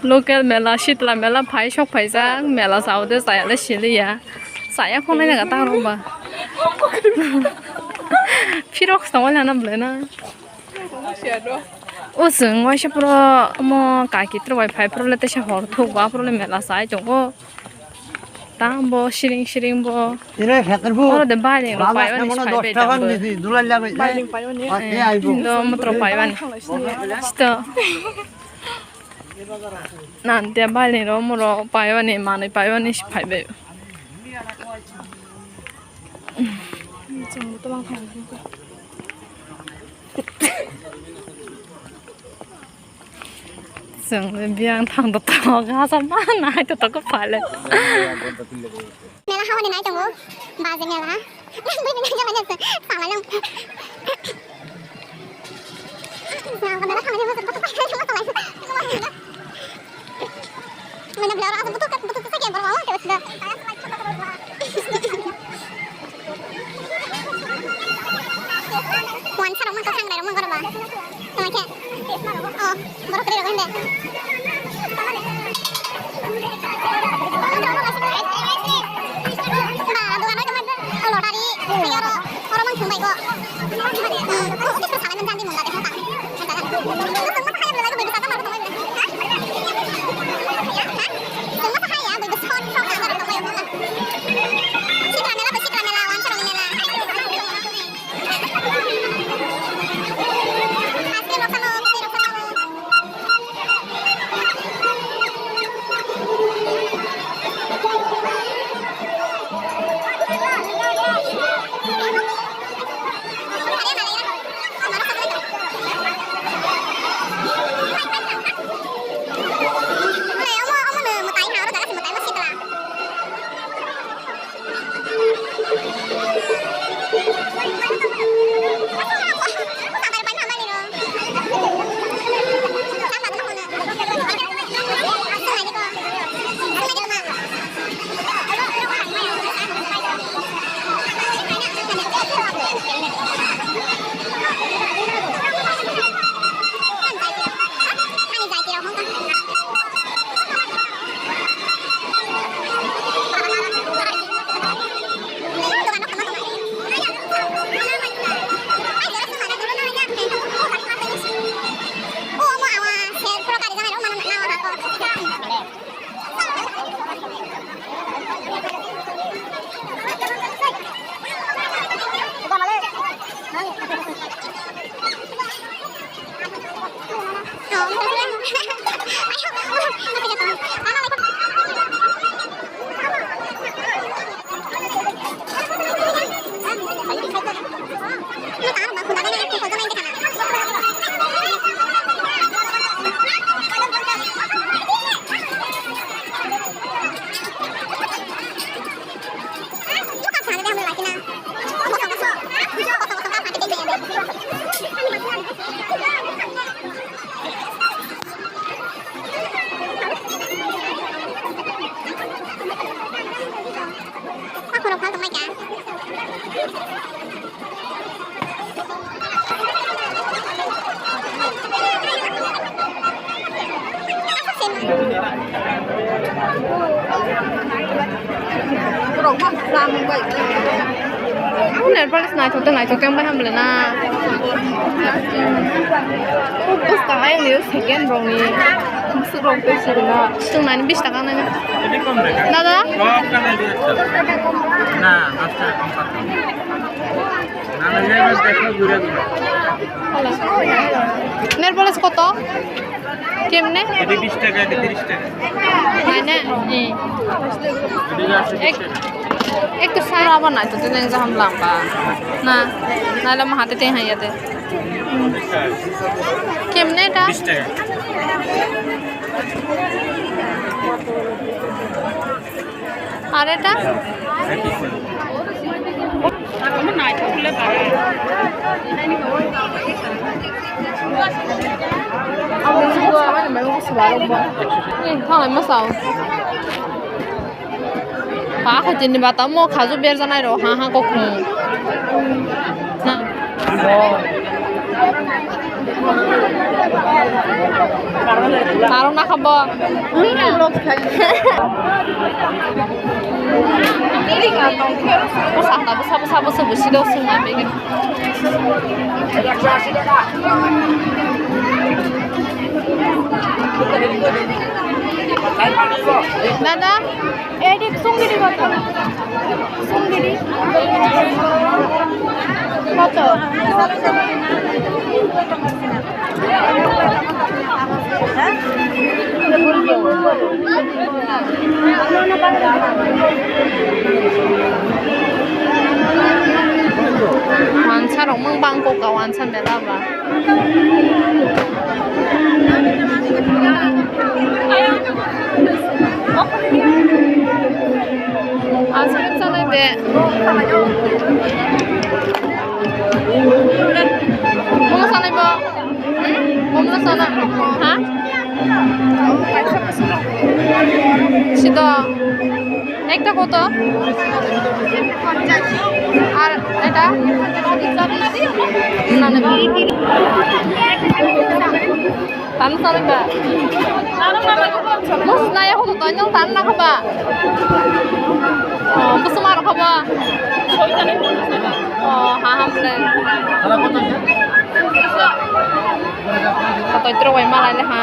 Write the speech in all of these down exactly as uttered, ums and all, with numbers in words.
Local mela, Shitla mela phai sok phaijak, mela chao de chaya le siliya. Chaya khonai naga ta rok ba. Phirok songwi lana bwlai na. O chwng waisa puro omo kaki tro bai phai puro le teisa hor thuk ba puro le mela chai tongo. Tamo bo siring siring bo. Ire, pheter bo. Oro de bailing rok bai mani phai bai tamo. Dulai lagoi. Bailing pai mani. Ah, eh, ai bo. Indo motro pai mani. Sto. Nan te bailing rok moro pai mani, manui pai mani si phai bai. Chwng bo tobang thang. Chwng le biyang thang to tongo, hasa ma nai to tongo pale. Mela hawani nai tongo, baje mela. Bini nai jaba jasa, sama jang. Mela hawani nai tongo. Mana bela asa butuh kan, butuh sakit baru awak terus dah. Wan sarong man kasang dai rong man goroba. Tama khe. Oh, borok kiri rong hende. Ba, dogan oi tama lottery, ayo ro, oro man thumbai go. Hmm, oh, itu salah menjadi munda deh, tak. Nail polish naithok tong naithok tong bai hamle na. Bwskang ayang ni second rok ni bwswk rok tei sirina. Swng nani bish taka nai. Dada? Na, dasta. Nail polish koto? Kemne? Edi bish taka, edi trish taka. Naine? Edi bish taka. Ek, ek to sara abo nai to tene jaham lamba. Na, naile mo hate te hanya te. Kemne ta? Bish taka. Are ta? Thanglai ma sao. Pa kho chini bata mo khaju berjanai ro ha ha kokhung. Na. Tarong na khabo. Bwsa ta bwsa bwsa bwsa bwsi do sung na bege. Dada, edit sungiri koto? Sungiri koto? Wansa rok mang bang kok ka wansa mela ba. Aswk sanai de. Mung sanai bo. Hmm? Mung sana. Ha? Sido. একটা কত? আর এটা? না, না। Tan sana ba? Mas na ya hoto tan na ka ba? Oh, mas maro ka ba? Oh, ha ha ple. Kotor bai malai le ha.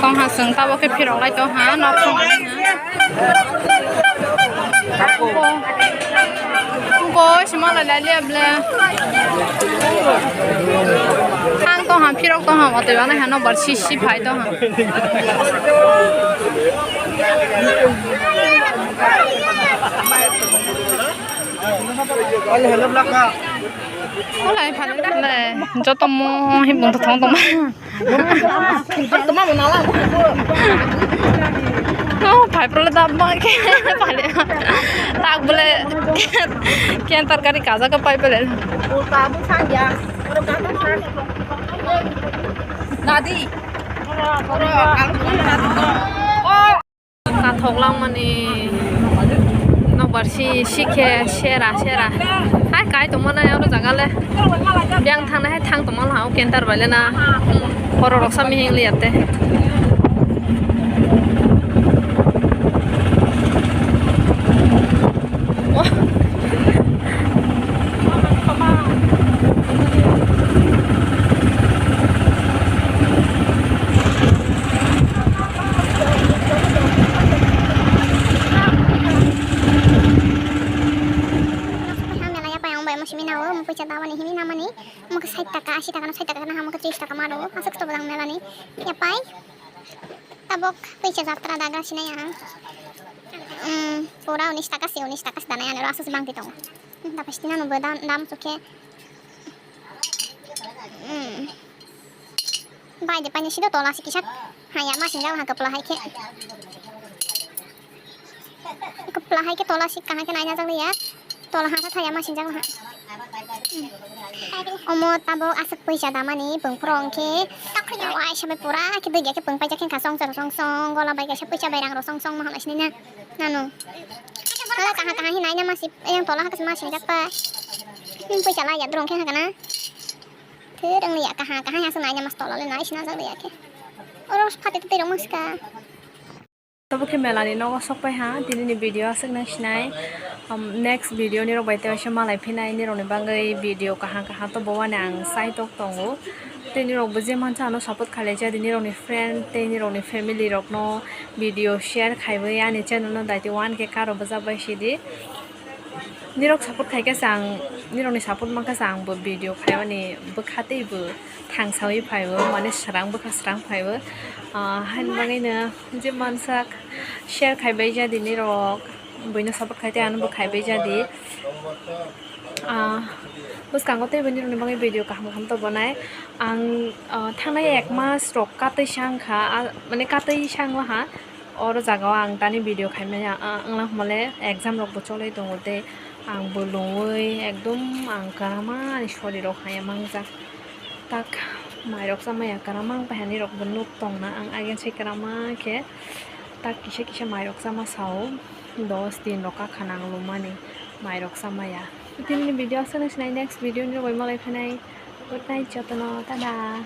Ha, chwng tabuk khe phirok lai tong ha, nok thang ha. Ko, ko, sima lai lai le ble. Thang tong ha, phirok tong ha, watwi wana ha, nokbar si si phai tong ha. Hello, hello, black ha. Joto mo himung to thong tong ma. Oh, phai pro le da ma ke phale. Tak bole. Kian tarkari kaja ka pai pele. Nadi. Kathok langmani nokbar si sikhe sera sera. Hai kai tongmana oro jaga le. Biyang thangna hai thang tongma ha o kenter bai le na. Horo roksa mihing liya te. Ang mela yapai ang bai mo simi nao, mo poisa dawani hini namani, mo ke sait taka, asi taka no sait taka na, mo ke tris taka maro, aswk to bodang melani yapai. Tabok poisa jatra daga sinai ang. Um, pura unis taka si, unis taka si danai ano, aswk bangti tongo. Tapos tinano bo dam, dam sukhe. Hmm. Bai de pani sido tola si kisa. Haya ma sinjak ha kapla hai khe. Kapla hai khe tola si kaha khe naina jak ya. Tola ha sa thaya ma sinjak ha. Hmm. Omo tabok aswk poisa damani bwngphro hwnkhe. Wai sabai pura khe dui khe bwngpai jak khe kha song song song gola bai kaisa poisa bai rang ro song song ma hamai sinina. Nanu. Hala kaha kaha hinai na masi yang tola hakas masi jak pa. Ning poisa la ya drong khe hakana. Thir ang ya kaha kaha ya sanai na mas tola le nai sina jak ya khe. Oro phate te rong maska. Tabuk khe melani nogo sokpai ha, tini ni video aswk nang sinai. Um, next video ni rok bai te waisa malai phinai, ni rok ni bagwi video kaha kaha to bo wani ang sai tok tongo. Tei nirokbo je mansa ano support khlaijadi, nirokni friend tei nirokni family rokno video share khaiwi ani channel no daiti one K karo bwjak bai sidi. Nirok support khaikhe se ang, nirokni support mankha se angbo video khaimani bwkha teibo thangsawi phaibo, mane srang bwkha srang phaibo. Ah, haini bagwino je mansa share khaibai jadi nirok, buino support khaite anobo khaibai jadi. Ah, bwskango teibo nirokni bagwi video kaham kaham to bonai. Ang, ah, thangnai ek mas rok katwi sa wngkha, ah, mane katwi sa wnglaha. Oro jagao ang tani video khaimani, ah, wngla hwnmale exam rokbo cholwi tongo tei ang bo lungwi ekdom ang kwrama ani sori rok haya mangjak. Tak mairok chamaya kwrama wngpai hani rokbo nuk tongna ang agensai kwrama khe tak kisa kisa mairok chama sao dos din rok kakha nang lumani mairok chamaya. Tini ni video aswk nai sinai, next video ni rogwi malai phainai. Good night jotono, tada.